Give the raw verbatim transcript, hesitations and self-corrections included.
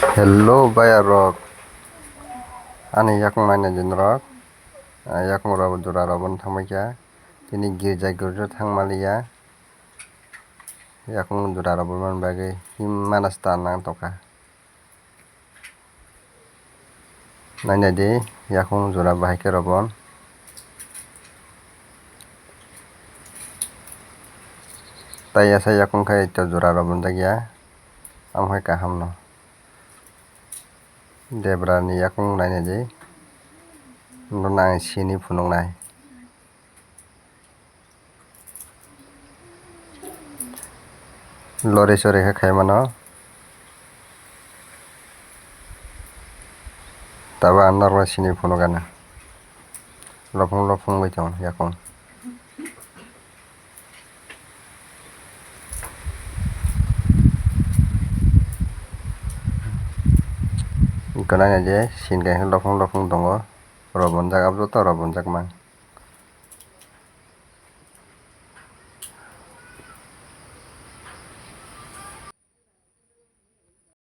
Hello bayarok, ani yakung nainai di norok. Ah, yakung rok jora rok bo thangbai kha. Tini girja girja thang maliya. Yakung jora rok bo man bagwi him manas ta nang tokha. Nainai di, yakung jora bahai khe robon. Tai yasa yakung khai to jora robon jak ya. Am hai kaham no. Debra ni yakung nainai di. Bono ang sini phunuk nai. Lori sori khe khai mano. Tabo ang norok sini phunuk gana. Lophung lophung bai tongo yakung. Gwnang je sin kaisa lophung lophung tongo. Robonjak, abo joto robonjak mang.